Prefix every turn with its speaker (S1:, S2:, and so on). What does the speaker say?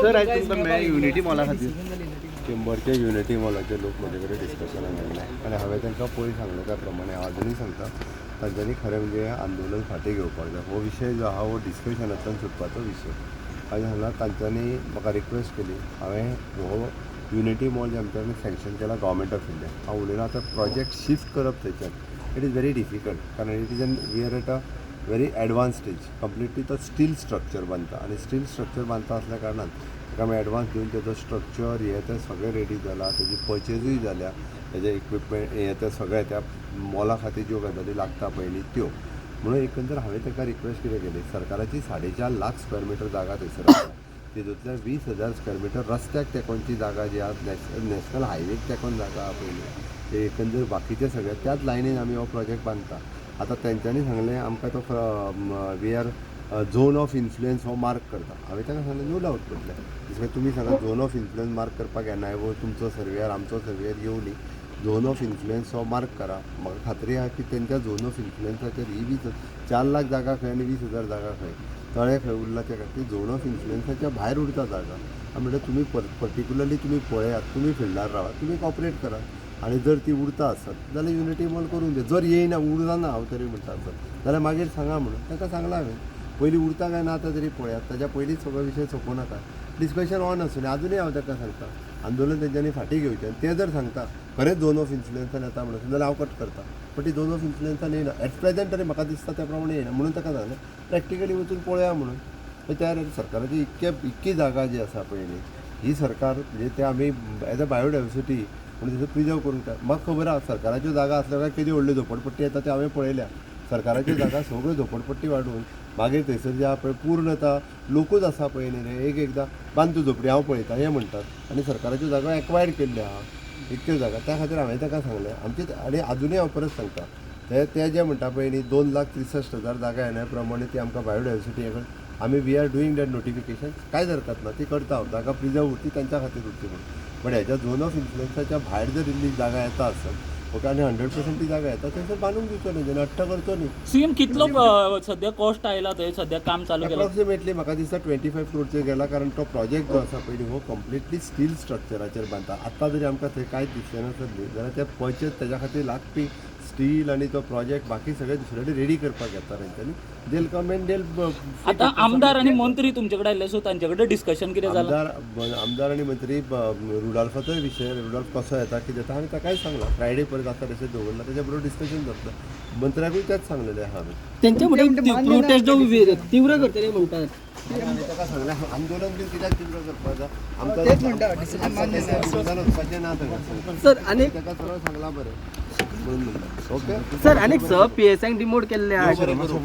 S1: Sir, आयज तुमकां मेळ्ळें युनिटी मॉला खातीर.
S2: चेंबरचे युनिटी मॉलाचे लोक म्हजे कडेन डिस्कशनाक आयले आनी हांवें तांकां पयर सांगलें त्या प्रमाणे हांव आजुनूय सांगता, तांच्यांनी खरें म्हणजे आंदोलन फाटीं घेवपाक जाय. हो विशय जो आहा हो डिस्कशनांतल्यान सुटपाचो विशय. आनी हांगा तांच्यांनी म्हाका रिक्वेस्ट केली. हांवें हो युनिटी मॉल जे आमच्यानी सँक्शन केला गव्हर्मेंट ऑफ इंडिया, हांव उलयना. आतां प्रोजेक्ट शिफ्ट करप थंयच्यान it is very difficult, कारण it is an we are at a very advance stage completely. तो स्टील स्ट्रक्चर बांदता आनी स्टील स्ट्रक्चर बांदता आसल्या कारणान ताका आमी एडवान्स दिवन तेजो स्ट्रक्चर हें तें सगळें रेडी जाला, तेजी पर्चेजूय जाल्या, तेजें इक्विपमेंट हें तें सगळें त्या मॉला खातीर ज्यो गजाली लागता पयलीं त्यो. म्हणून एकंदर हांवें ताका रिक्वेस्ट कितें केली, सरकाराची 4.5 लाख स्क्वेअर मिटर जागा थंयसर आसा. तितूंतल्यान 20,000 स्क्वेअर मिटर रस्त्याक तेंकोनची जागा जी आहा, नॅशनल हायवेक तेंकोन जागा आहा पयली, ते एकंदर बाकीचे सगळे त्याच लायनीन आमी हो प्रोजेक्ट बांदता. आतां तेंच्यांनी सांगलें आमकां तो we are zone of influence हो मार्क करता. हांवें ताका सांगलें, नो डावट म्हटलें, जशें तुमी सांगा, झोन ऑफ इन्फ्लुयन्स मार्क करपाक एनआयओ तुमचो सर्वेयर, आमचो सर्वेयर येवनी झोन ऑफ इन्फ्लुयन्स हो मार्क करा. म्हाका खात्री आहा की तेंच्या झोन ऑफ इन्फ्लुयन्साचेर ही 4 लाख जागा खंय आनी 20,000 जागा खंय, तळें खंय उरला ते खातीर झोन ऑफ इन्फ्लुयन्साच्या भायर उरता जागा. म्हणल्यार तुमी पर्टिक्युलरली तुमी पळयात, तुमी फिल्डार रावात, तुमी कॉपरेट करात आनी जर ती उरता आसत जाल्यार युनिटी मॉल करूंक दी. जर येयना, उरना हांव तरी म्हणटा आसत जाल्यार मागीर सांगा म्हणून ताका सांगलां हांवें. पयलीं उरता काय ना आतां तरी पळयात, ताच्या पयलींच सगळो विशय सोंपोवं नाका. डिस्कशन ऑन आसूं. आजुनूय हांव ताका सांगता, आंदोलन तेंच्यांनी फाटीं घेवचें आनी ते जर सांगता खरेंच झोन ऑफ इन्फ्लुयन्सान येता म्हणून जाल्यार हांव कट करता. पण ती झोन ऑफ इन्फ्लुयन्सान येयना एट प्रेझेंट तरी, म्हाका दिसता त्या प्रमाणे येयना. म्हणून ताका सांगलें प्रॅक्टिकली वचून पळोवया म्हणून. त्या सरकाराची इतके इतकी जागा जी आसा पयलीं ही सरकार म्हणजे ते आमी एज अ बायोडायवर्सिटी म्हणून थंयसर प्रिजर्व करूंक जाय. म्हाका खबर आहा, सरकाराच्यो जागा आसल्यो काय केदी व्हडल्यो झोपडपट्टी येता ते हांवें पळयल्या. सरकाराच्यो जागा सगळ्यो झोपडपट्टी वाडून मागीर थंयसर जे आहा पळय पूर्ण आतां लोकूच आसा पळय न्ही रे, एक एकदां बांदतो झोपडी हांव पळयता हें म्हणटात आनी सरकाराच्यो जागा एक्वायर्ड केल्ल्यो आहा इतक्यो जागा. त्या खातीर हांवें ताका सांगलें आमचे आनी आजुनूय हांव परत सांगता, ते ते जे म्हणटा पळय न्ही 2,63,000 जागा येण्या प्रमाणे ती आमकां बायोडायवर्सिटी हें आमी we are doing that notification, कांयच हरकत ना, ती करता हांव. जागा प्रिजर्व उरती तांच्या खातीर उरती म्हणून. पण ह्याच्या झोन ऑफ इन्फ्लुयन्साच्या भायर जर इल्ली जागा येता आसत, ओके, आनी 100% ती जागा येता, थंयसर बांदूंक दिवचो न्ही, जेन्ना हट्ट करचो न्ही.
S3: सीएम, कितलो सध्या कॉस्ट आयला थंय, सध्या काम चालू केला?
S2: अप्रॉक्सिमेटली म्हाका दिसता 25 क्रोडचेर गेला, कारण तो प्रोजेक्ट जो आसा पयलीं हो कंप्लिटली स्टील स्ट्रक्चराचेर बांदता. आतां जरी आमकां थंय कांयच दिसलें नासत न्ही जाल्यार ते पर्चेस तेज्या खातीर लागपी स्टील आनी तो प्रोजेक्ट बाकी सगळे दुसरे कडेन रेडी करपाक येता तेंच्यांनी. They'll come and they'll
S3: आता आमदार आणि मंत्री तुमचे कडेन आयिल्ले, सो तांचे कडेन डिस्कशन कितें जालां?
S2: आमदार आमदार आनी मंत्री, रुडाल्फाचोय विशय, रुडाल्फ कसो येता कितें येता, हांवें ताकाय सांगलां. फ्रायडे परत आतां तशें दवरला, तेज्या बरोबर डिस्कशन जातलें. मंत्र्याकूय तेंच सांगलेलें आहा हांवें.
S4: तेंच्या म्हणजे प्रोटेस्ट जो तीव्र करतले म्हणटात.
S2: हांवें ताका सांगलें, आंदोलन बीन कित्याक तीव्र करपाक जाय आमकां?
S5: तेच म्हणटा, decision मान्य ना.
S2: विरोधान वचपाचें ना थंय.
S4: सर, आनी
S2: ताका सरळ सांगलां बरें म्हणून म्हणटा, ओके.
S4: सर, आनीक स पीएसआयक डिमोट केल्ले आहा.
S2: बरें करूं.